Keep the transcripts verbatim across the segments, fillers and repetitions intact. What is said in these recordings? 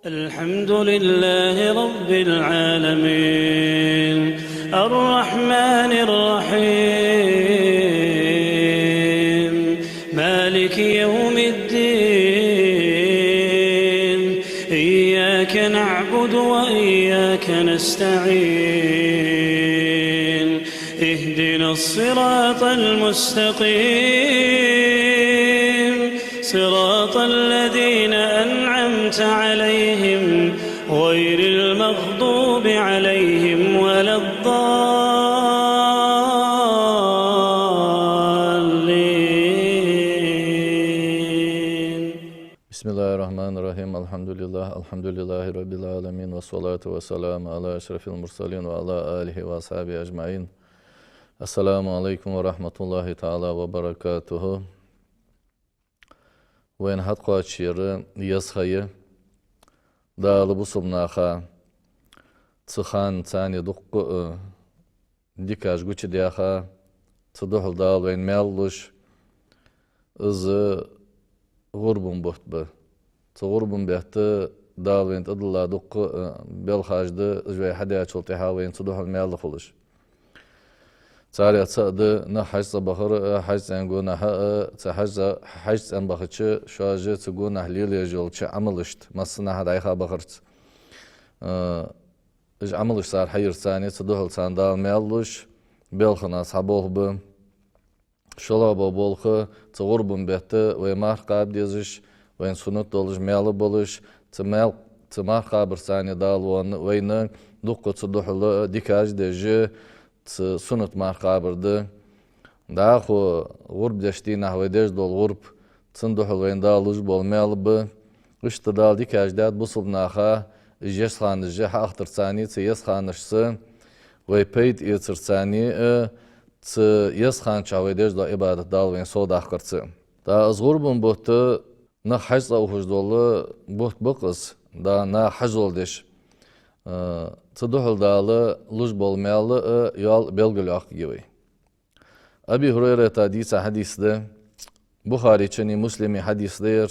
الحمد لله رب العالمين، الرحمن الرحيم، مالك يوم الدين، إياك نعبد وإياك نستعين، اهدنا الصراط المستقيم، صراط الذين أنعمت عليهم، غير المغضوب عليهم ولا الضالين. بسم الله الرحمن الرحيم. الحمد لله، الحمد لله رب العالمين، والصلاة والسلام على أشرف المرسلين وعلى آله وأصحابه أجمعين. السلام عليكم ورحمة الله تعالى وبركاته. Вайна хьакхоачаш яр еза ха я. Дала бусалба наха цу хана царна дукха а дикаш гучадаьха, цу духьал Дала вайна маьл луш, из гӀурбан бутт ба. Цу гӀурбан бетта Дала вайна тӀадилла дукха а белхаш да, из вай хьадаьчул тӀехьа вайна цу духьал маьл хулаш. Царех цаӀ да нах хьажцӀа бахар а, хьажцӀен гонахьа а, цу хьажцӀа, хьажцӀен бахача шоаш цу гонахьа лелаеш йолча Ӏамалашта массанахьа дӀайха бахарца. А, уж Ӏамалаш цар хьаярца царна цу духьал царна Дала маьл луш, белханаш цхьа болх ба. ШоллагӀа бола болх цу гӀурбан бетта вай марха кхаба дезаш, вайна суннат долаш, маьл болаш, цу маьл, цу марха кхабарца царна Дала вайна, вайна дукха цу духьала дикаш деш, цу суннат марха кхабар да. ДӀахо гӀурба деча дийнахьа вай деш дола гӀурба, цун духьал вайна Дала луш бола маьл ба. Иштта Дала дикаш даьд бусалба наха, уж еза ханаш хьаахтарца царна, цу еза ханашца вай пайда эцарца царна а, цу еза хана чухь вай деш дола Ӏибадат Дала вайна совдаккхарца. ТӀаккха из гӀурбан бутт нах хьажцӀа ухаш дола бутт ба-кх из, да, наха хьажол деш. А, цу духьал Дала луш бола маьл а, йоал а белгалйоаккхаргья вай. Аби ХӀурайрата дийца хьадис да, Бухаречои Муслима хьадис да ер.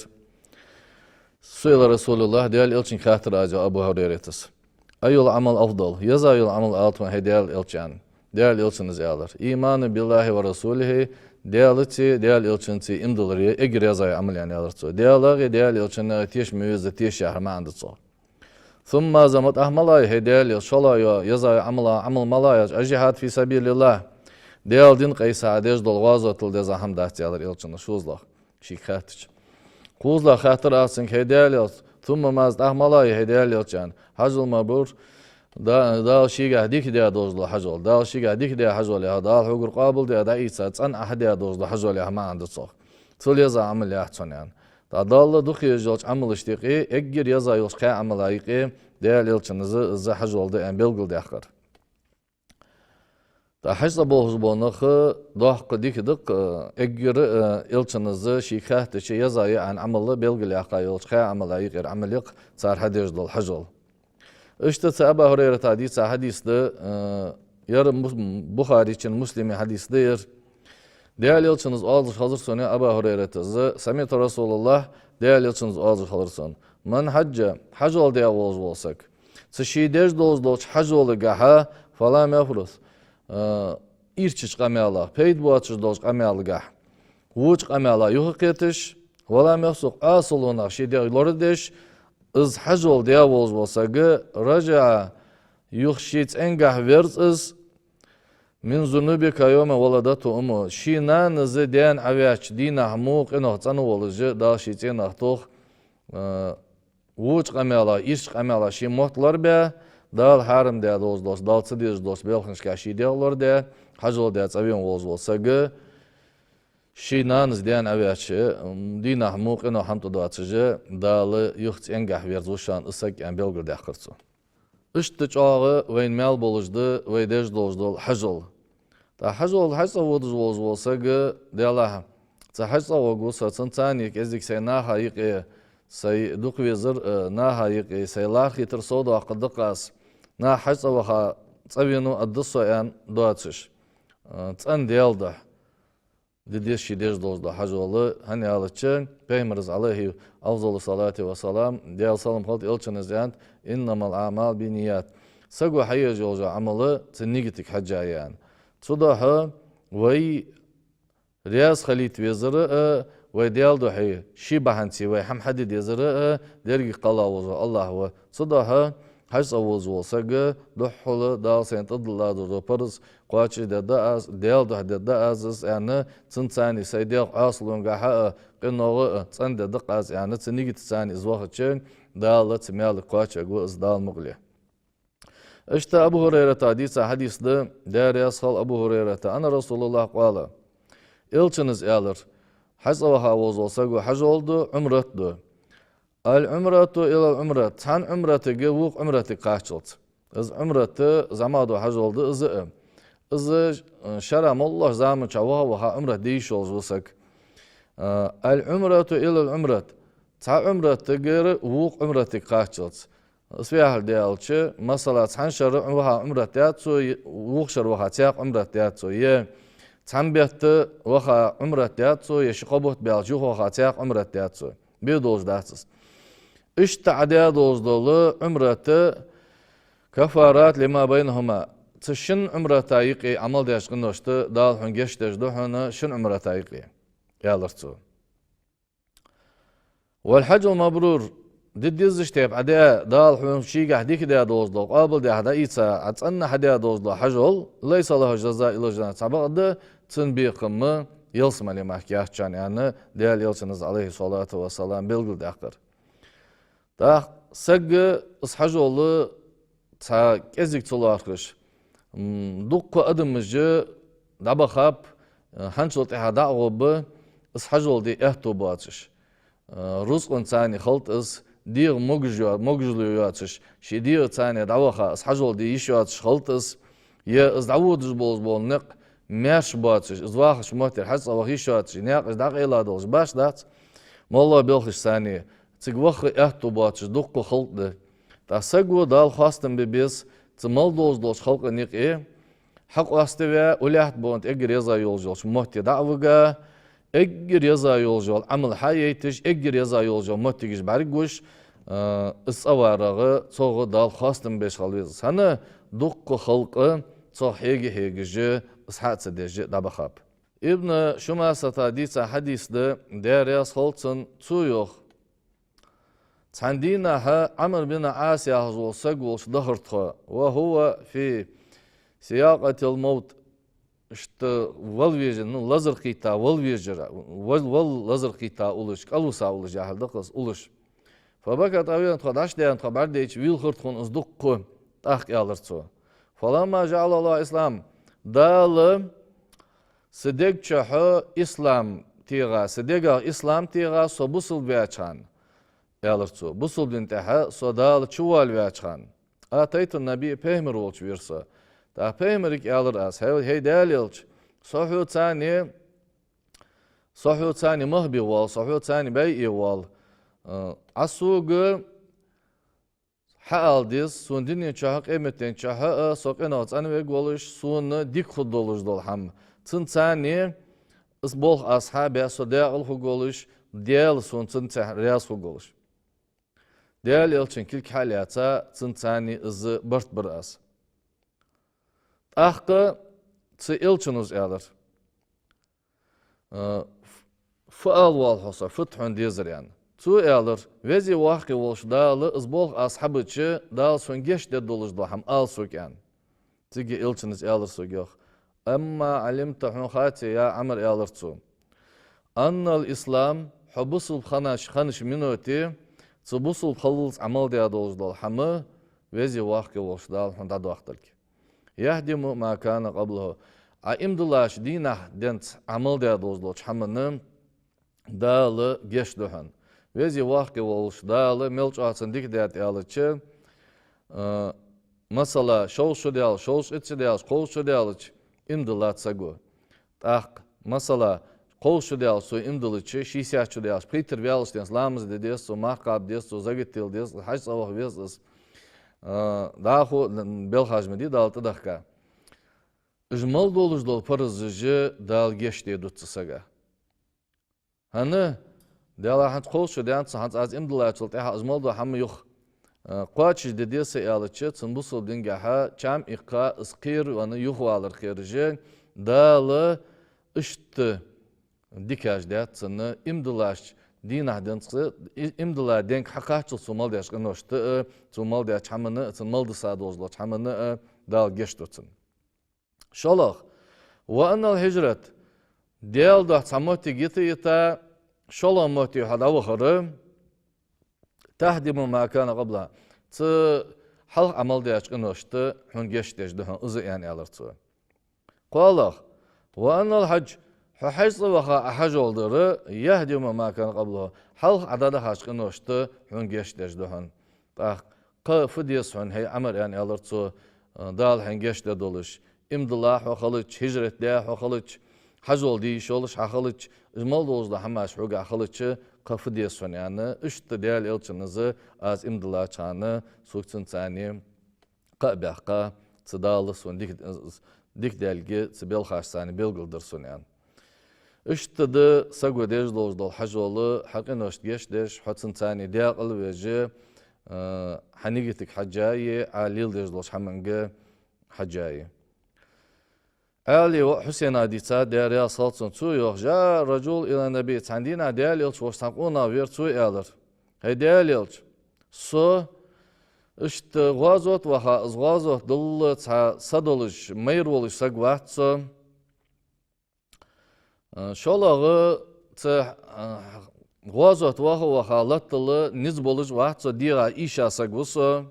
سئل رسول الله, Даьла Элчанга хаьттар аз, йоах Абу ХӀурайрата. أي العمل أفضل؟ Еза йола Ӏамал ала тхона, хӀай Даьла Элча, аьнна. Даьла Элчано из аьлар: الإيمان بالله ورسوله, Даьлацеи Даьла Элчанцеи иман диллари эггара еза йола Ӏамал, аьнна, аьлар цо. Даьлагеи Даьла Элчанагеи тешаме веза, тешаш яхар маӀан да цох. ثم, из ма тӀаккха малагӀа я, хӀай Даьла Элча, шоллагӀа йола еза йола Ӏамал, Ӏамал малагӀа я аьлча, الجهاد في سبيل الله, Даьла дина къайса деш дола гӀазот деш деза хӀама дац, аьлар Элчано шозлагӀа шийга хаьттача. КхозлагӀа хаьттар аз цунга, хӀай Даьла Элча, ثم, из тӀаккха малагӀа я, хӀай Даьла Элча, аьнна. الحج المبرور, Да-, Дала шийгахьа дика даь долаш дола хьажол. Дала шийгахьа дика даь хьажол яхар, Дала хьогара къоабалдаь, дӀаийца цӀена Ӏа хьадаь долаш дола хьажол яха маӀан да цох. Цул еза Ӏамал яц цунна, аьнна. ТӀаккха Далла дукха езаш йолча Ӏамалашта юкъе, эггара еза йолча кхаь Ӏамала юкъе Даьла Элчано из, из хьажол да аьнна белгалдаьккхар. ТӀаккха хьажцӀа болхаш бола нах доккха дика да-кх, эггара, э, Элчано из шийга хаьттача еза я аьнна Ӏамал белгалъяьккха йолча кхаь Ӏамала юкъера Ӏамал я-кх цар хьадеш дола хьажол. Иштта цу Аба ХӀурайрата дийца хьадис да, э, ер Мус-, Бухаречои Муслима хьадис да ер. Даьла Элчано из оалаш хазар сона, Аба ХӀурайрата, из, سمعت رسول الله, Даьла Элчано из оалаш хазар сона: من حج, хьажол даь волаш вола саг, цу ший деш долаш долча хьажолагахьа, فلم يرفث, э, ийрчача къамаьлах, пайда боацаш долча къамаьлагахьа, воча къамаьлах юхакхеташ, ولم يفسق, Ӏасалонах ший дегӀ лорадеш, из хьажол даь волаш вола саг, رجع, юха ший цӀенгахьа верз из, من ذنوبه كيوم ولدته أمه, ший нанас из даьна Ӏоваьча дийнахьа мо къинойх цӀена волаш, Дала ший цӀенах тох, э, воча къамаьлах, ийрчача къамаьлах ший мотт лорабаь, Дала хьарам даь долаш долча, Дала ца дезаш долча белхашкахьа ший дегӀ лорадаь, хьажол даь цӀавена волаш вола саг, ший нанас из даьна Ӏоваьча, м, дийнахьа мо къинойх хӀама тӀадоацаш, Дала юха цӀенгахьа верза вушан из саг аьнна белгалдаьккхар цо. Иштта чӀоагӀа вайна маьл болаш да вай деш долаш дола хьажол. ТӀаккха хьажол, хьажцӀа водаш волаш вола саг, делахь, цу хьажцӀа гӀоргва со, цунца цхьана кӀезига сай наха юкъе, сай дукха везар, э, наха юкъе сай лархӀийтар совдоаккхаргда-кх аз. Наха хьажцӀа ваха цӀавена ва, аргда со, аьнна доацаш, э, цӀена Даьла духьа. де деза ший деш долаш дола хьажол, хӀана аьлча, Пайхамара, Ӏалайхи афзалу салати ва салам, Даьла салам хилда элчанна, аьннад: «إنما الأعمال بالنيات». Саго хьаеш йола Ӏамал цун нигатага хьежжа я, аьнна. Цудухьа вай раьза хилийта везар а, вай Даьла духьа ший бахьанца вай хӀама хьаде дезар а деррига кхелла волаш вола АллахӀ ва. Цудухьа хьажцӀа возаш вола саг духхьал Дала сайна тӀадилла долаш дола парз кхоачашдергда аз, Даьла духьа дергда аз из, аьнна, цунца цхьана сай дегӀ Ӏаьсалонга а, къинойга а цӀендергда-кх аз, аьнна, цу нигатаца цхьана из вахача, Дала цу маьлага кхоачаргва из, Дала мукъале. Иштта Абу ХӀурайрата дийца хьадис да, Даьла раьза хилва Абу ХӀурайрата, أن رسول الله قال, элчанна аьлар: хьажцӀа ваха возаш вола саго хьажол ду, Ӏумрат ду. العمرة إلى العمرة, цхьан Ӏумратага вокх Ӏумратага кхаччалца. Из Ӏумрат, зӀамига дола хьажол да из а. Из, э, шера моллагӀча заман чу ваха-ваха Ӏумрат де йиш йолаш ва саг. Э, العمرة إلى العمرة, цхьан Ӏумратагара вокх Ӏумратага кхаччалца. Из фу яхилга да аьлча, масала, цхьан шера ваха Ӏумрат даьд цо, е вокх шера ваха цхьаькха Ӏумрат даьд цо, е цхьан бетта ваха Ӏумрат даьд цо, е ши-кхо бутт баьлча юха ваха цхьаькха Ӏумрат даьд цо. Бе долаш дац из. Иштта Ӏа даь долаш дола Ӏумрат كفارات لما بينهما. Цу шин Ӏумрата юкъе Ӏамал деш къиношта Дала хьона гешт деш да хьона шин Ӏумрата юкъе, аьлар цо. والحج المبرور, де дезаш тайпа Ӏа даь, Дала хьона шийгахьа дика даь долаш дола, къоабал даь, дӀаийца, Ӏа цӀена хьадаь долаш дола хьажол, ليس له جزاء إلا الجنة, цхьабакъда цун бекхам ялсмале мара яц, аьнна, Даьла элчанна, Ӏалайхи салату ва салам, белгалдаьккхар. ТӀаккха саг из хьажол цхьа кӀезига ца лоархӀаш, м, дукха адамаш дӀабахаб, э, хӀанзчул тӀехьагӀа дӀа а гӀоргба, из хьажол де аьттув боацаш. Э, рузкъанца цхьана хилда из, дегӀа могаш йо-, могашал йоацаш, ший дегӀаца цхьана дӀаваха, из хьажол де йиш йоацаш хилда из, е из дӀаводаш болаш бола никъ маьрша боацаш, из вахача моттигера хьажцӀа ваха йиш йоацаш, наькъаш дӀакъайла долаш, башха дац, моллагӀа белхаш цхьана, цига ваха аьттув боацаш дукха халкъ да. ТӀаккха саго Дала хоастам бе беза цу мел долаш долча халкъа юкъе хьакъоаставаь, улаьтта бонна эггара еза йолаш йолча метте дӀа а вига, эггара еза йолаш йола Ӏамал хьаяйташ, эггара еза йолаш йола моттигаш бӀаргагуш, а, из цӀаварагӀа, цох Дала хоастам беш хила веза. ХӀана, дукха халкъ цох хьега-хьегаш, из хьа а ца деш дӀабахаб. Ибн Шумасата дийца хьадис да, Даьла раьза хилва цунна, цо йоах: цхьан дийнахьа Ӏамр бин Ӏас яхаш вола саг волча дахар тхо, وهو في سياقة الموت, иштта вала вежа, ну, лазар кхийтта вала вежар, вал-, вала лазар кхийтта улаш, кӀалвиса улаш яхилга да-кх из, улаш. فبكى طويلا, тхо дӀадаьнна, тхо бӀаргадайча, вийлхар тхона из дукха, тӀаккха аьлар цо: فلما جعل الله الإسلام, Дала са дега чухь ислам тӀагӀа, са дегах ислам тӀагӀа, со бусалба ваьча хана, аьлар цо, бусалба дина тӀа со Дала чувоалаваьча хана, أتيت النبي, пайхамар волча вера со. ТӀаккха пайхамарга аьлар аз: хӀай, хӀай Даьла элча, со хьоца цхьана, со хьоца цхьана мах бе воалл, со хьоца цхьана байӀе воалл. Э, Ӏа сога хьаала деза, сона дунен чухь а, къематден чухь а, со къинойх цӀенвергволаш, сона дика хургдолаш дола хӀама. Цунца цхьана из болх аз хьабаь, со даькъала хургволаш, Даьла сона цунца раьза хургволаш. Даьла элчан кулг хьа а лаьца, цунца цхьана из барт бир аз. ТӀаккха цу элчано из аьлар: «Э, ф-, фу ала воалл хьо сога, фуд хьона дезар?» — аьнна. Цо аьлар: «Веза-воккха волча Дала, из болх аз хьабича, Дала сона гешт дергдолаш дола хӀама ала сога», — аьнна. Цига элчано из аьлар сога, йоах: «أما علمت, хьона хаций, я Ӏамр, — аьлар цо, — أن الإسلام, хьо бусалба хиннача, хиннача минуте, цу бусалба хиллалца Ӏа мел даь долаш дола хӀама, Веза-воккха волча Дала хьона дӀадоаккхаргья. يهدم ما كان قبله, Ӏа иман диллача дийнахьа денз Ӏа мел даь долаш долча хӀаманна Дала гешт ду хьона». Веза-воккха волча Дала мел чӀоагӀа цунна дика даьд аьлча, а, масала, шовзткъа шу даьлча, шовзткъа итт шу даьлча, иман диллад саго. ТӀаккха, масала, кховзткъа шу даьлча цо иман диллача, шестьдесят шу даьлча, пхийттара ваьлча денз ламаз де деза цо, марха кхаба деза цо, закат дала деза, хьажцӀа ваха веза из. А, дӀахо белхаш ма дий Дала тӀадехка. Уж мел долаш дола парзаш Дала гешт дергда цу сага. ХӀана, Дала хӀанз кхоачаш даьннад цо, хӀанз аз иман диллачул тӀехьагӀа уж мел дола хӀама юха, а, кхоачашде деза аьлча, цун бусалба дингахьа чам иккха, из кхеравенна юхавалар кхераш, Дала иштта дикаш даьд цунна, иман диллача дийнахьа денз цо, и-, иман дилла денга хьакхаччалца цо мел даьча къиношта а, цо мел даьча хӀаманна а, цунна мел диса долаш долча хӀаманна а Дала гешт ду цунна. ШоллагӀа: «وأن الهجرة», Даьла духьа цхьа моттиг йита а йита, шоллагӀа моттиг хьо дӀавахар, «تهدم ما كان قبلها», цу хьалха Ӏа мел даьча къиношта хьона гешт деш да хьона из, аьнна, аьлар цо. КхоалагӀа: «وأن الحج», хьо хьажцӀа ваха Ӏа хьажол дар, «يهدم ما كان قبله», хьалха Ӏа дӀадахача къиношта хьона гешт деш да хьона. ТӀаккха кхы фу деза хьона, хӀай Ӏамр, аьнна, аьлар цо, Дала хьайна гешт дергдолаш, иман дилла хьо хилча, хӀижрат даь хьо хилча, хьажол де йиш йолаш хьо хилча, из мел долаш дола хӀамаш хьога хилча, кхы фу деза хьона, аьнна, иштта Даьла Элчанна из, аз иман диллача хана сога цунца цхьана кхаъ баьккха, цу Дала сона дика, дика даьлга цу белхашца цхьана белгалдир сона, аьнна. Иштта да саго деш долаш дола хьажол, хьа къиношта гешт деш, хьо цунца цхьана даькъала веш, а, хьа нигатага хьежжа а, Ӏа леладеш долча хӀаманга хьежжа а. Ӏаьлий воӀа Хьусайна дийцад, Даьла раьза хилва цунна, цо йоах: «جاء رجل إلى النبي», цхьан дийнахьа Даьла Элча волча цхьан къонахчо вера, цо аьлар: «ХӀай Даьла Элча, со иштта гӀазот ваха, из гӀазот дилла цхьа са долаш, майра волаш саг вац со». А, шоллагӀа, цу, а, гӀазот ваха-ваха латтала низ болаш вац со, дегӀа ийша саг ва со.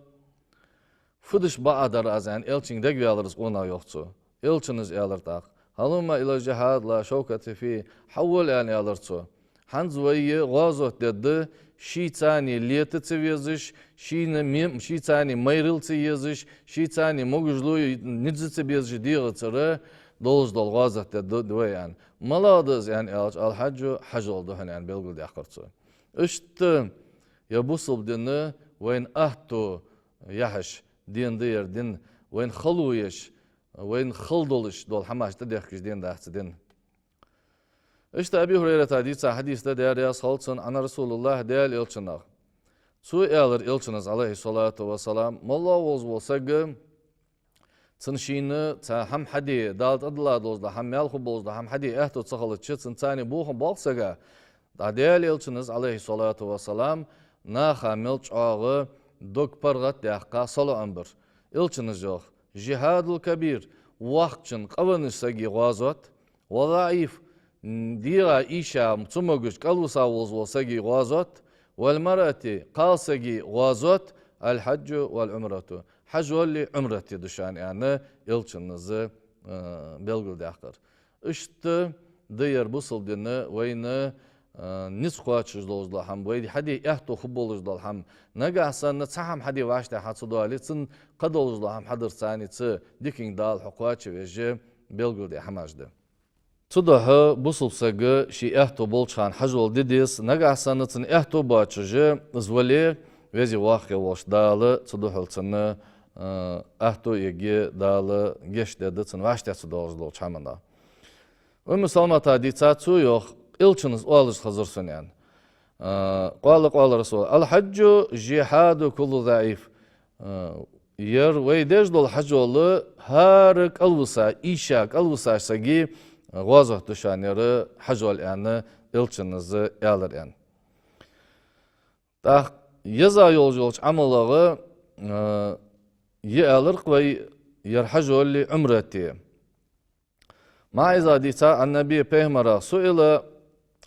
Фу деш бакъахьа дар аз, аьнна, Элчанга дагаваьлар из къонах, йоах цо. Элчано из аьлар тӀаккха: «هلم إلى الجهاد لا شوكة فيه». Хьавола, аьнна, аьлар цо. ХӀанз вай гӀазот дергда, шийца цхьана лета ца везаш, шийна мем-, шийца цхьана майрал ца езаш, шийца цхьана могаш лой низ ца безаш дегӀацара долаш дола гӀазот дергда вай, аьнна. МалагӀа да из, аьнна, аьлча, «الحج», хьажол да хьона, аьнна, белгалдаьккхар цо. Иштта ер бусалба ди вайна аьттув яхьаш дин да, ер ди вайна хало еш, вайна хала долаш дола хӀамаш тӀадехкаш ди дац ер ди. Иштта Аби ХӀурайрата дийца хьадис да, Даьла раьза хилва цунна, عن رسول الله, Даьла Элчанах. Цо аьлар Элчано, عليه الصلاة والسلام, моллагӀа волаш вола саг, цунна шийна цхьа хӀама хьаде, Дала тӀадилла долаш дола хӀама, маьл хургболаш дола хӀама хьаде аьттув ца хилча, цунца цхьана бохам болх сага, тӀаккха Даьла Элчано, عليه الصلاة والسلام, наха мел чӀоагӀа дог паргӀатдаьккха, салоӀам бар. Элчано йоах: «الجهاد الكبير», воккхачун, къавеннача сага гӀазот, «والضعيف», дегӀа ийша, цамогаш, кӀалвиса волаш вола сага гӀазот, «والمرأة», кхалсага гӀазот, «الحج والعمرة», хьажоли Ӏумрати да шоана, аьнна, Элчано из, а, белгалдаьккхар. Иштта да ер бусалба ди вайна, а, низ кхоачаш долаш дола хӀама, вай хьаде аьттув хургболаш дола хӀама. Нагахьа санна цхьа хӀама хьаде вӀаштӀехьа ца доале, цунна кхы долаш дола хӀама хьадарца цхьана цу диканга Дала хьо кхоачавеш белгалдаь хӀамаш да. Цудухьа бусалба саг ший аьттув болча хана хьажол де деза, нагахьа санна цунна аьттув боацаш из вале, Веза-Воккха волча Дала цудухьал цунна, а, аьттув эгге, Дала гешт дергда цунна вӀаштӀехьа ца доалаш долча хӀаманна. Умму Саламата дийцад, цо йоах, Элчано из оалаш хезар сона, аьнна. А, قال، قال رسول: «الحج جهاد كل ضعيف». А, ер вай деш дола хьажол хӀара кӀалвиса, ийша кӀалвисача сага гӀазот да шоана ер хьажол, аьнна, Элчано из аьлар, аьнна. ТӀаккха еза йолаш йолча Ӏамалагара, а, я аьлар-кх вай ер хьажоли Ӏумрати. МаӀиза дийцад, عن النبي, пайхамарах, سئل،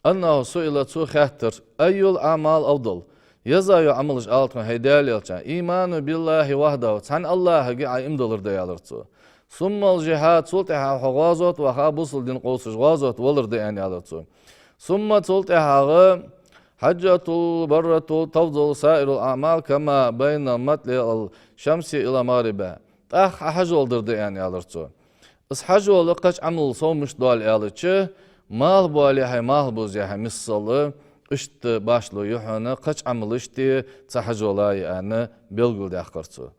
أنه سئل, цо хаьттар: «أي الأعمال أفضل؟» Еза йола Ӏамалаш, аьлар тхона, хӀай Даьла Элча, «الإيمان بالله وحده», цхьан АллахӀага Ӏа иман диллар да, аьлар цо. «ثم الجهاد», цул тӀехьагӀа хьо гӀазот ваха, бусалба ди къовсаш гӀазот валар да, аьнна, аьлар цо. «ثم», цул тӀехьагӀа, «حجة برة تفضل سائر الأعمال كما بين مطلع الشمس إلى مغربها». ТӀаккха хьажол дар да, аьнна, аьлар цо. Из хьажол кхыча Ӏамалал сов мишта доал аьлча, малхбоалехьа, малхбузехьа миссел иштта башхало я хьона, кхыча Ӏамалашта цу хьажола я, аьнна, белгалдаьккхар цо.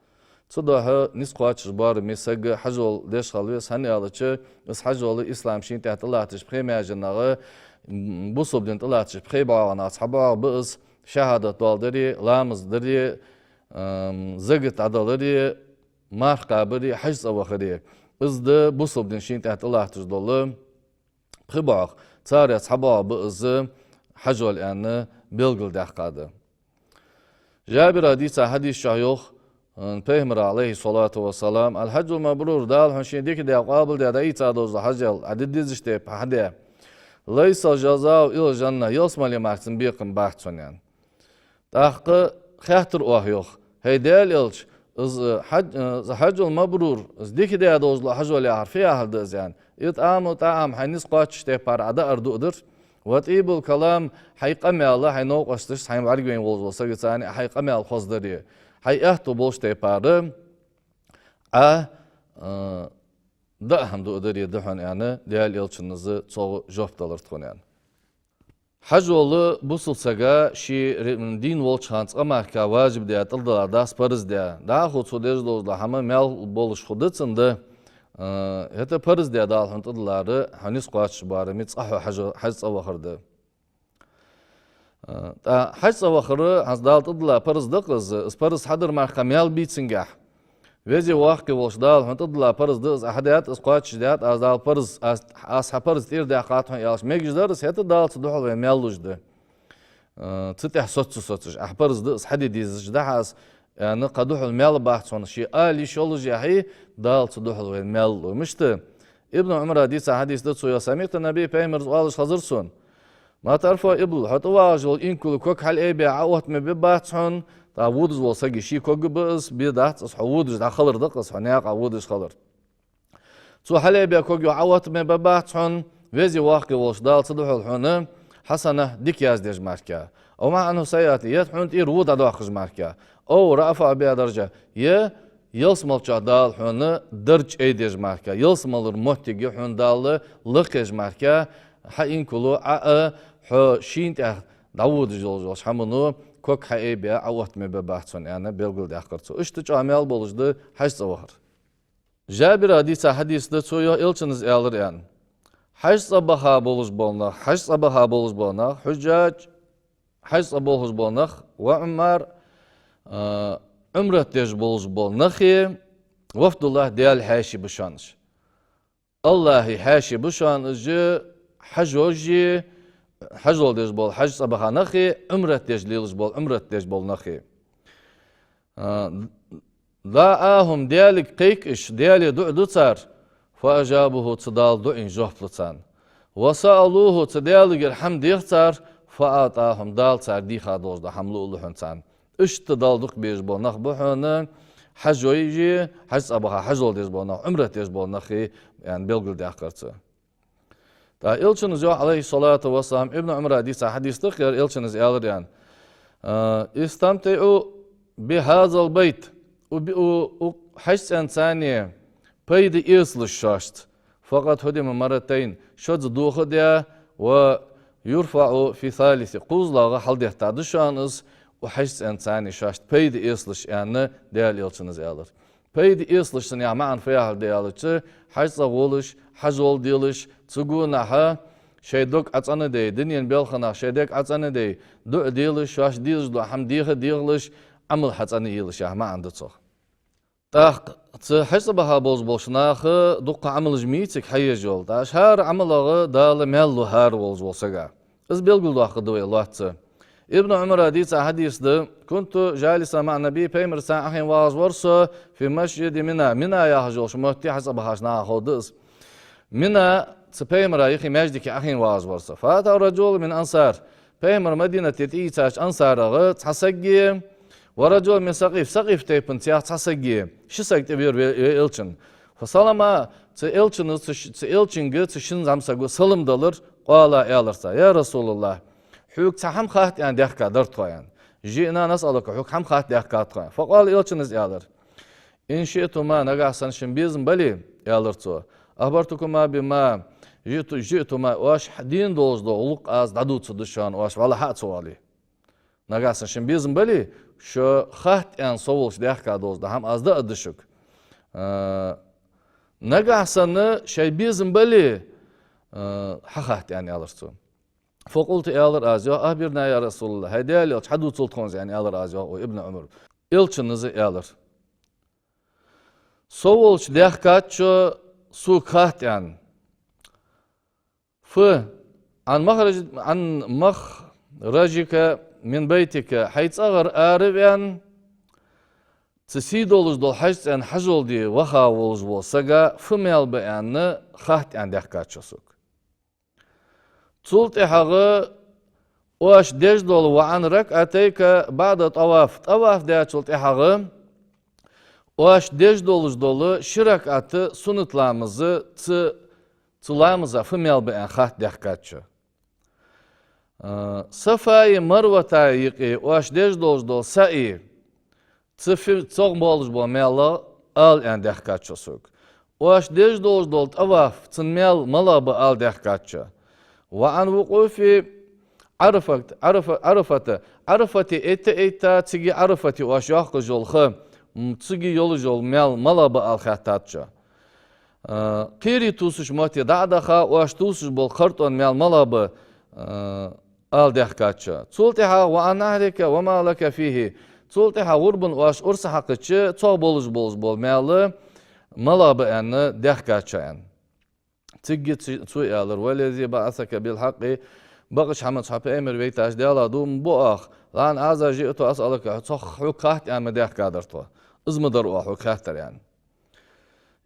Цудухьа низ кхоачаш боараме саг хьажол деш хила веза, хӀана аьлча, из хьажол ислам шин тӀа тӀалатташ пхе маьженагӀа, м, бусалба дин тӀалатташ пхе бӀоагӀанагӀа цхьа бӀоагӀа ба из: шахӀадат доаладари, ламаз дари, ам, закат дӀадалари, марха кхабари, хьаж цӀа вахари. Из да бусалба дин шин тӀа тӀалатташ дола пхи бӀоагӀа. Царех цхьа бӀоагӀа ба из хьажол аьнна белгалдаьккха да. Жабира дийца хьадис чу йоах, м, Пайхамара, عليه الصلاة والسلام: «الحج المبرور», Дала хьона ший дика даь, къоабал даь, дӀаийца долаш дола хьажол, Ӏа де дезаш тайпа хьадаь, «ليس جزاؤه إلا الجنة», ялсмале мара цун бекхам бац хьона, аьнна. ТӀаккха хаьттар оаха, йоах: «ХӀай Даьла Элча, из хьаж-, из хьажул мабрур, из дика даь долаш дола хьажол яхар фу яхар да из?» аьнна. «إطعام الطعام», хьай низ кхоачаш тайпара Ӏа даар дуадар, «وطيب الكلام», хьай къамаьл, хьай новкъосташца, хьайна бӀаргавайна волаш волча сагаца а хьай къамаьл хоза дари, хьай аьттув болаш тайпара Ӏа, а, даа хӀама дуадари да хьона, аьнна, Даьла Элчано из цох жоп далар тхона, аьнна. Хьажол бусалба сага ший ре-, дийна волча хана цкъа мара важиб даь, тӀадилла дац, парз даь. ДӀахо цо деш долаш дола хӀама маьл болаш хургда цунна, а, хӀаьта парз даь Дала хьона тӀадиллар, хьо низ кхоачаш боараме цкъа хьо хьажа-, хьаж цӀа вахар да. А, тӀа хьаж цӀа вахар хӀанз Дала тӀадилла парз да-кх из, из парз хьадар мара маьл бий цунгахь. Веза-воккха волча Дала хьона тӀадилла парз да из, Ӏа хьадаьд из, кхоачашдаьд аз Дала парз, аз, аз хьа парз тӀера даьккхад хьона аьлча, мегаш дар из, хӀаьта Дала цу духьал вайна маьл луш да. А, цу тӀа соц ца соцаш, Ӏа парз да из, хьаде дезаш да хьа из, аьнна, кхы духьал маьл бац хьона, ше ала йиш йолашехь, Дала цу духьал вайна маьл лу. Мишта? Ибн Ӏумара дийца хьадис да, цо йоах: «سمعت النبي», Пайхамара оалаш хазар сона: «ما ترفع الإبل», хьо тӀавоагӀаш вола инкала ког хьалъайбе Ӏоотта ма бе бац хьона, тӀа водаш вола саг ший ког ба из, бе дац из, хьо водаш дӀахилар да-кх из, хьо наькъа водаш хилар. Цо хьалъайбе ког юха Ӏоотта ма бе бац хьона, Веза-воккха волча Дала цу духьал хьона хьасана дика яздеш мара-кх, «أو محا عنه السيئات», е хьона тӀера во дӀадоаккхаш мара-кх, «أو رفع بها درجة», е ялсмала чу Дала хьона дарж айдеш мара-кх, ялсмалера моттиг хьона Дала лакхъеш мара-кх, хьа инкало, Ӏа а, хьо шийна тӀа дӀаводаш йолаш йолча хӀамано ког хьаайбе Ӏоотта ма бе бац хьона, аьнна, белгалдаьккхар цо. Иштта чӀоагӀа маьл болаш да хьаж цӀа вахар. Жабира дийца хьадис да, цо йоах, Элчано из аьлар, аьнна: «Хьаж цӀа баха болаш бола нах, хьаж цӀа баха болаш бола нах, хьужжаж, хьаж цӀа болхаш бола нах, ва Ӏуммар, а, Ӏумрат деш болаш бола нахи, وفد الله, Даьла хьаьший ба шоана уж». АллахӀа хьаьший ба шоана уж, хьажожи, хьажол деш бола хьаж цӀа баха нахи, Ӏумрат деш лелаш бола Ӏумрат деш бола нахи. А, «دعاهم», Даьлага кхайк уж, Даьлага дуӀа ду цар, «فأجابوه», цу Дала дуӀайна жоп лу царна. «وسألوه», цу Даьлагара хӀама дех цар, «فأعطاهم», Дала царга дийха долаш дола хӀама лу а лу хьона царна. Иштта Далла дукха безаш бола нах ба хьона хьажожи, хьаж цӀа баха, хьажол деш бола нах, Ӏумрат деш бола нахи, аьнна, белгалдаьккхар цо. ТӀа Элчано из йоах, عليه الصلاة والسلام, Ибн Ӏумара дийца хьадис да-кх ер, Элчано из аьлар, аьнна: «استمتعوا بهذا البيت», у би-, у, у хьаж цӀенца пайда эцалаш шоашца, «فقد هدم مرتين», шозза доха а даь, «ويرفع في الثالثة», кхозлагӀа хьалдеттад шоана из, у хьаж цӀенца шоашца пайда эцалаш, аьнна, Даьла Элчано из аьлар. Пайда эцалаш цунах маӀан фу яхар да аьлча, хьаж цӀа гӀолаш, хьажол делаш, цу гонахьа шоай дог ӀоцӀена дайя, дунен балханах шоай дог ӀоцӀена дайя, дуӀа делаш, шоашта дезаш дола хӀама деха а дехалаш, Ӏамал хьацӀена елаш яха маӀан да цох. ТӀаккха цу хьаж цӀа баха болаш болча наха дукха Ӏамалаш ма йий цига хьаеш йола, тӀа шера Ӏамалагара Дала маьл лу хӀара волаш волча сага. Из белгалдоаккхаргда вай лоацца. Ибн Ӏумара дийца хьадис да: «كنت جالسا مع النبي», Пайхамарца Ӏохайна вагӀаш вар со, «في مسجد منى», Мина яхаш йолча метте, хьаж цӀа бахача наха ховргда из. Мина цу Пайхамара юхе маьждиге Ӏохайна вагӀаш вар со. «فأتاه رجل من الأنصار», Пайхамар Мадинате тӀаийцача ансарах цхьа саг а, «ورجل من ثقيف», Сакъиф тайпанцех цхьа саг а, ши саг тӀавера ве-, ве Элчана. «فسلما», цу Элчана, цу ш-, цу Элчанга цу шин зӀамсаго салам далар, «قالا», аьлар цар: «يا رسول الله, хьога цхьа хӀама хатта», аьнна, даьхкадар тхо, аьнна. «جئنا نسألك», хьога хӀама хатта даьхкад тхо, аьнна. «فقال», Элчано из аьлар: «إن شئتما», нагахьа санна шун безам бале, аьлар цо, «أخبرتكما بما جئت-, جئتما», оаш хьа-, дийна долаш дола гӀулакх аз дӀадувцаргда шоана, оаш вӀалла хьа а ца вале. Нагахьа санна шун безам бале, Шо хатта аьнна со волча даьхка долаш дола хӀама аз дӀааргда шуга. А, нагахь санна шоай безам бале, а, хьахатта аьнна, аьлар цо. فقلت, аьлар аз, йоах, أخبرنا يا رسول الله, хӀай Даьла элча, хьадувцал тхона из, аьнна, аьлар аз, йоах, укх Ибн Ӏумара. Элчано из аьлар. Со волча даьхкача сога хатта аьнна. Ф. عن مخرج، عن مخرجك من بيتك, хьай цӀагӀара араваьнна, цу сий долаш долча хьажцӀен хьажол де ваха волаш волча сага фу маьл ба аьнна, хатта аьнна даьхкача сога. Цул тӀехьагӀа оаш деш дола وعن ركعتيك بعد الطواف, тӀаваф даьчул тӀехьагӀа оаш деш долаш дола ши ракаӀат суннат ламаз, цу, цу ламаза фу маьл ба аьнна хатта даьхкача. А, Сафаи Марватаи юкъе оаш деш долаш дола саӀи, цу фи-, цох болаш бола маьл ала аьнна даьхкача сога. Оаш деш долаш дола тӀаваф, цун маьл малагӀа ба ала даьхкача. وعن وقوف عرفة، عرفة، عرفة, Ӏарафате этта-этта, цига Ӏарафате оаш йоаккхаш йола ха, м, цига йолаш йола маьл малагӀа ба ала хаьттача. А, кхерий тувсача метте дӀа а даха, оаш тувсаш бола кхартӀон маьл малагӀа ба, а, ала даьхкача. Цул тӀехьагӀа وعن نحرك وما لك فيه. Цул тӀехьагӀа гӀурбана оаш урс хьакхача, цох болаш болаш бола маьл малагӀа ба аьнна даьхкача аьнна. Цига ци-, цо аьлар: والذي بعثك بالحق, бакъача хӀаманца хьо пайхамар вайташ Даьлах дув ма буъ оаха, لأن هذا جئت أسألك, цох хьога хатта аьнна ма даьхкадар тхо. Из ма дар оаха хьога хаьттар аьнна.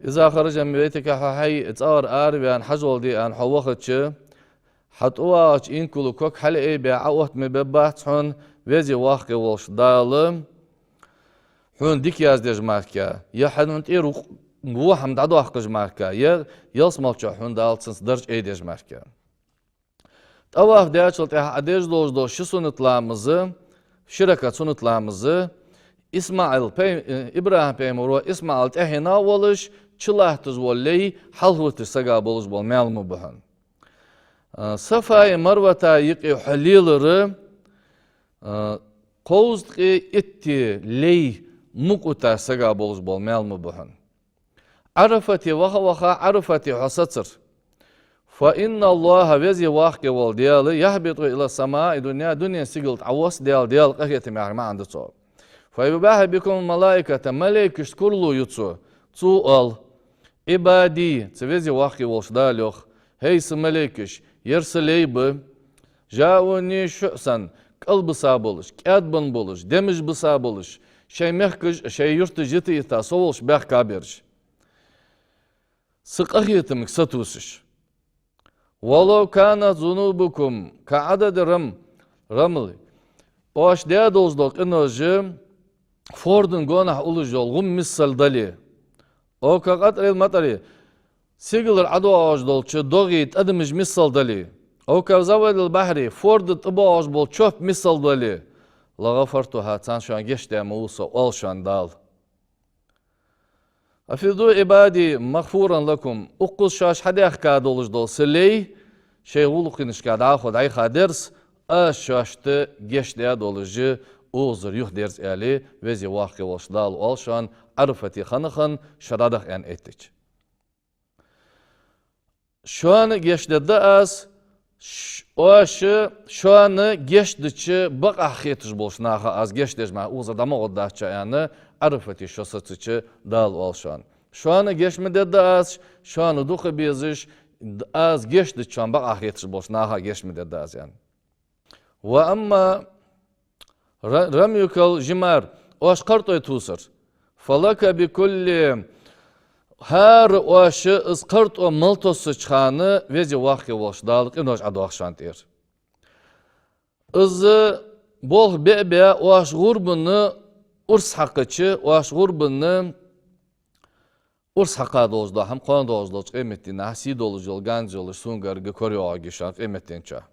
إذا خرجت من بيتك, хьо хьай цӀагӀара араваьнна, хьажол де аьнна хьо вахача, хьа тӀавахача инкала ког хьалъайбаь, Ӏоотта ма беббац хьона, Веза Воккха волча Дала хьона дика яздеш мара, е хьона тӀера во хӀама дӀадоаккхаш мара, е ялсмалчо хьона Дала цунца дарж айдеш мара. ТӀаваф даьчул тӀехьагӀа Ӏа деш долаш дола ши суннат ламаз, ши ракаӀат суннат ламаз, ИсмаӀил пай-, э, ИбрахӀим пайхамаро ИсмаӀил тӀехьенна волаш, чулатташ вола лай хьалхавитача сага болаш бола маьл ма ба хьона. А, Сафаи Марватаи юкъе хьо лелар, а, кховзткъеи итт лай мукъа витача сага болаш бола маьл ма ба хьона. Ӏарафате ваха-ваха, Ӏарафате хьо сацар. فإن الله, Веза Воккха вола Даьла, يهبط إلى السماء الدنيا, дунен сигала тӀа Ӏовосс Даьла, Даьла къахетам яхар маӀан да цун. فيباهي بكم الملائكة, малейкашта курал ю цо. Цо оал: عبادي, цу Веза Воккха волча Дала йоах: хӀей са малейкаш, ер са лай ба. جاءوني شعثا, кӀал биса болаш, кӀаьдбенна болаш, демаш биса болаш, шоай мехкаш, шоай юрташ йита-йита со волча баьхка ба ераш. Са къахетамга сатувсаш. ولو كانت ذنوبكم كعدد الرم-, الرمل. Оаш даь долаш дола къинош форда гонахьа уллаш йола гӀум миссел дале. أو كقطر المطر, сигалара ӀодоагӀаш долча догӀий тӀадамаш миссел дале. أو كزبد البحر, форда тӀабоагӀаш бола чоп миссел дале. لغفرتها, царна шоана гешт даь ма ва со, оал шоана Дала. أفيضوا عبادي مغفورا لكم. Укхаза шоаш хьадаьхка долаш дола са лай, шоай гӀулакхашка дӀахо дӀайха дерз, аз шоашта гешт даь долаш укхазара юхадерз, аьле, Веза Воккха волча Дала оал шоана, Ӏарафате хана-хана шо дӀадаха аьнна эттача. Шоана гешт дергда аз, ш-, оаш шоана гешт дича бакъахьа хеташ болча наха аз гешт деш ма, укхазара дӀа ма гӀоргдац шо, аьнна, Ӏарафате шо сацача Дала оал шоана. Шоана гешт ма дергда аз, шоана дукха безаш, д-, аз гешт дича шоана бакъахьа хеташ болча наха гешт ма дергда аз, аьнна. وأما ر-، رميك الجمار, оаш кхартӀой тувсар. فلك بكل, хӀара оаш из кхартӀо мел тоссача хана Веза Воккха волча Дала къинош Ӏодоах шоана тӀера. Из болх бе а баь, оаш гӀурбана урс хьакхача, оаш гӀурбана урс хьакха долаш дола хӀама кхоана долаш долча къематдийнахьа сий долаш йола ганз йолаш сона гарга корайоагӀаргья шоана къематдийнахьа.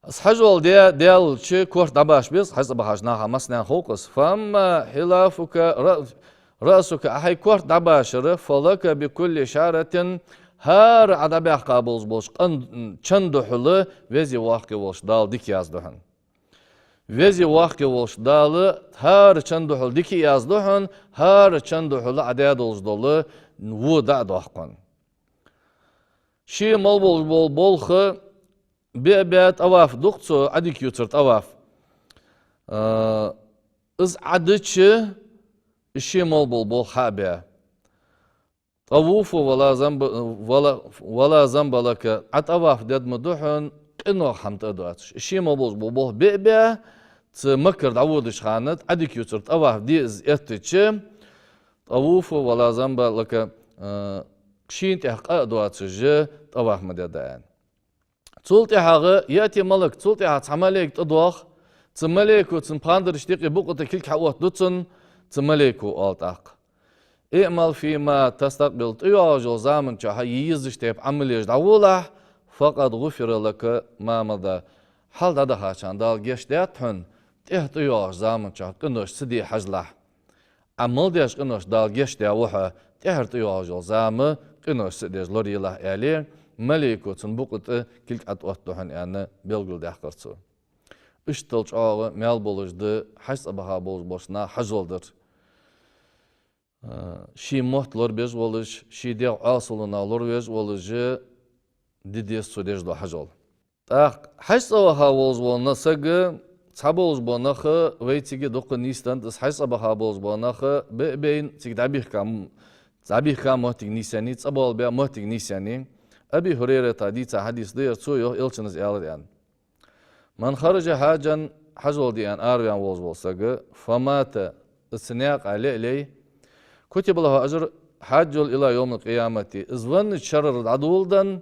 Из хьажол де-, даьлча корта дӀабаша беза, хьажцӀа бахача наха массанена хов-кх из. فأما حلافك ر-، رأسك, Ӏа хьай корта дӀабашар, فلك بكل شعرة, хӀара Ӏа дӀабаьхка болаш болча къан-, чан духьала Веза Воккха волча Дала дика язду хьона. Веза-Воккха волча Дала хӀара чан духьал дика язду хьона, хӀара чан духьал Ӏа даь долаш дола во дӀадоаккх хьона. Ше мел болаш бола болх бе а баь, тӀаваф ду-кх цо, Ӏадика ювцар тӀаваф. А, из Ӏадича, ше мел бола болх хьа а баь. طوف ولا ذنب، ولا، ولا ذنب لك, Ӏа тӀаваф дергда ма дий хьона, къинох хӀама тӀа а доацаш. Ше мел болаш бола болх бе а баь, цу Маккара дӀаводача хана Ӏадика ювцар тӀаваф де из эттача, طوف ولا ذنب لك, а, шийна тӀехьа къа а доацаш, тӀаваф ма дергда аьнна. Цул тӀехьагӀа يأتي ملك, цул тӀехьагӀа цхьа малейк тӀадоагӀа, цу малейко цун пхандараш тӀекъе букъа тӀа кулг хьаоттаду цунна, цу малейко оал тӀаккха: اعمل فيما تستقبل, тӀайоагӀаш йолча заман чухь е езаш тайпа Ӏамал еш дӀаволахь, فقد غفر لك ما مضى. Хьалха дӀадахачарна Дала гешт даьд хьона, тӀехьа тӀайоагӀача заман чухь къинош ца де хьажалахь. Ӏа мел деш къинош Дала гешт даь ва хьа, тӀехьара тӀайоагӀаш йола зама къинош ца деш лорайелахь, аьле, малейко цун букъа тӀа кулг Ӏооттаду хьона, аьнна, белгалдаьккхар цо. Иштта чӀоагӀа маьл болаш да хьажцӀа баха болаш болча наха хьажол дар. А, ший мотт лорабеш волаш, ший дегӀ Ӏосалонах лоравеш волаш, де деза цо деш дола хьажол. ТӀаккха хьажцӀа ваха волаш вола на-, саг, цхьаболаш бола нах, вай цига дукха нийсденнад из, хьажцӀа баха болаш бола нах бе а байна, цига дӀабихка м-, дӀабихка моттиг нийсъеннай, цӀабоалабаь моттиг нийсъеннай. Аби ХӀурайрата дийца хьадис да ер, цо йоах, Элчано из аьлар аьнна: من خرج حاجا, хьажол де аьнна араваьнна волаш вола саг, فمات, из цу наькъа ле а лей, كتب له أجر حاجة إلى يوم القيامة. Из веннача шера дӀадоладенна,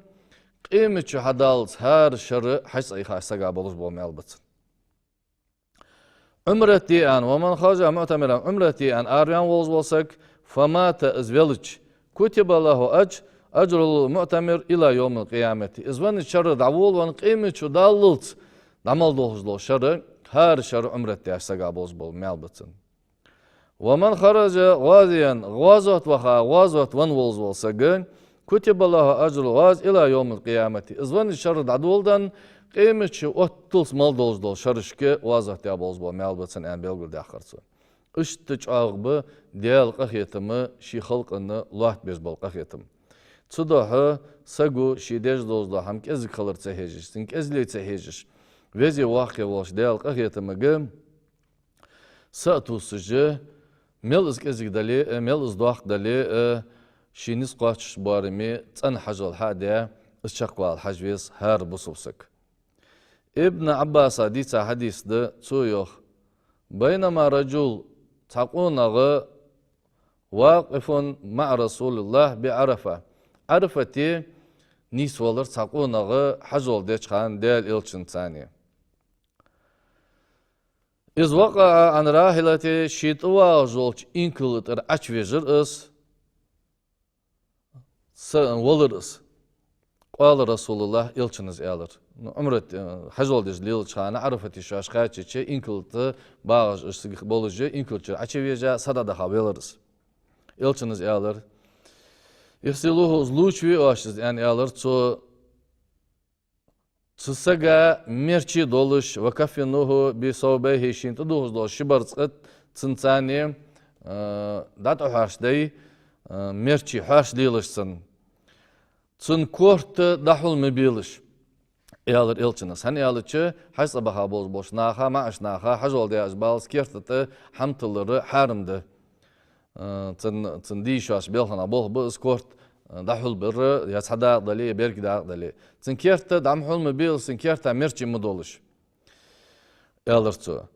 къематди хьадаллалца хӀара шера хьажцӀа яхача сага болаш бола маьл ба цунна. Ӏумрат де аьнна, ومن خرج معتمرا, Ӏумрат де аьнна араваьнна волаш вола саг, فمات, из велча, كتب له أج-, أجر المعتمر إلى يوم القيامة. Из веннача шера дӀаволавенна, къематди даллалца дӀа мел долаш дола шера, хӀара шера Ӏумрат деча сага болаш бола маьл ба цунна. ومن خرج غازيا, гӀазот ваха, гӀазот венна волаш вола саг, كتب له أجر الغازي إلى يوم القيامة. Из веннача шера дӀадоладенна, къематди отталца мел долаш дола шерашка гӀазот даь болаш бола маьл ба цунна, аьнна, белгалдаьккхар цо. Иштта чӀоагӀа ба Даьла къахетам, ший халкъана лоаттабеш бола къахетам. Цудухьа саго ше деш долаш дола хӀама кӀезига хилар ца хьежаш, цун кӀезига ле ца хьежаш, Веза-Воккха волча Даьла къахетамага са а тувсаш, мел из кӀезига дале а, мел из доккха дале а, ший низ кхоачаш боараме цӀена хьажол хьа а даь, из чакхвала хьажа веза хӀара бусалба саг. Ибн Ӏаббаса дийца хьадис да, цо йоах: بينما رجل, цхьа къонах, واقف مع رسول الله بعرفة. Ӏарафате нийсвелар цхьа къонах хьажол деча хана Даьла Элчанца цхьана. إذ وقع عن راحلته, ший тӀавагӀаш йолча инкала тӀара Ӏочувежар из, са-, валар из. قال رسول الله, Элчано из аьлар. Ну, Ӏумрат, э, хьажол деш лелача хана Ӏарафате шоаш кхаьчача, инкала тӀа багӀаш уж цига болаш, инкала чура Ӏочувежа, са дӀадаха велар из. Элчано из аьлар: اغسلوه, из лувчаве оаш из, аьнна, аьлар цо. Цу сага мерчи долаш, وكفنوه بثوبيه, шийна тӀадувхаш дола ши барзкъа цунца цхьана, э, дӀатӀахьоарчадай, э, мерчи хьоарча лелаш цунна. Цун корта дӀахьулбелаш, аьлар Элчано. ХӀана аьлча, хьажцӀа баха болаш болча наха, маӀача наха хьажол деш баллалца керта тӀа хӀама тиллар хьарам да. Э, цун, цун дийшача белхана болх ба из корта, э, дӀахьулбар, е цхьа дакъа дале, е беррига дакъа дале. Цун керта дӀа ма хьулбелаш, цун керта мерчи ма долаш, аьлар цо.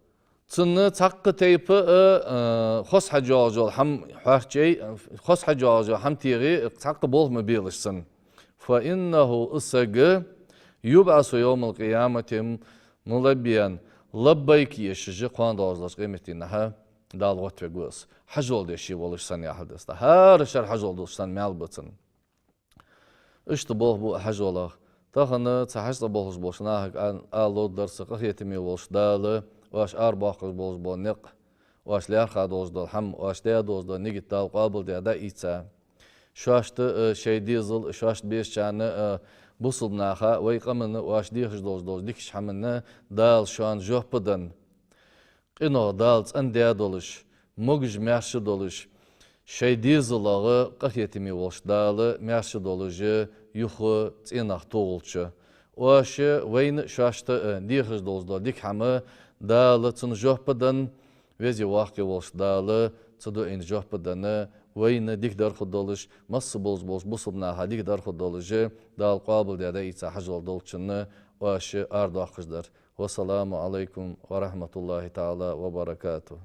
Цунна цхьаккха тайпа а, э, хоза хьаж йоагӀаш йола хӀама хьоарчай, хоза хьаж йоагӀаш йола хӀама тегӀе, цхьаккха болх ма белаш цунна. فإنه, из саг, يبعث يوم القيامة ملبيا, лаббайк ешаш кхоана долаш долча къематдийнахьа Дала гӀоттавергва из. Хьажол деш волаш санна яхьал да из. ХӀара шера хьажол деш санна маьл ба цунна. Иштта болх ба хьажолах. Тахан цу хьажцӀа болхаш болча нахага а-, ала ловргдар са: къахетаме волча Дала, оаш арабоаккхаш болаш бола никъ, оаш лаьрхӀа долаш дола хӀама, оаш даь долаш дола нигат Дала къоабалдаь дӀаийца. Шоашта, э, шоай дезал, шоашта безачарна, э, бусалба наха, вай къаманна оаш дехаш долаш долча дикача хӀаманна Дала шоана жоп а денна, къинойх Дала цӀендаь долаш, могаш-маьрша долаш, шоай дезалагӀа къахетаме волча Дала маьрша долаш, юха цӀенах тохалча. Оаш вайна шоашта а дехаш долаш дола дика хӀама Дала цунна жоп а денна, веза-воккха волча Дала цу дуӀайна жоп а денна, вайна дикадар хургдолаш, масса болаш болча бусалба наха дикадар хургдолаш, Дала къоабалдаь дӀаийца хьажол долчунна оаш арадоаккхаш дар. والسلام عليكم ورحمة الله تعالى وبركاته.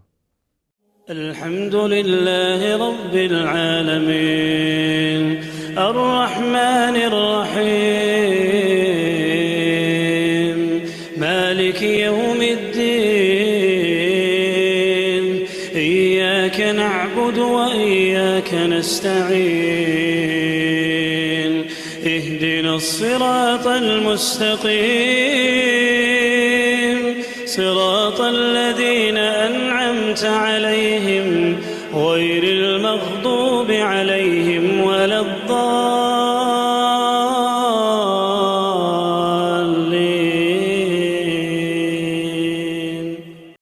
الحمد لله رب العالمين، الرحمن الرحيم، مالك يوم الدين، إياك نعبد وإياك نستعين، اهدنا الصراط المستقيم، صراط الذين أنعمت عليهم، غير المغضوب عليهم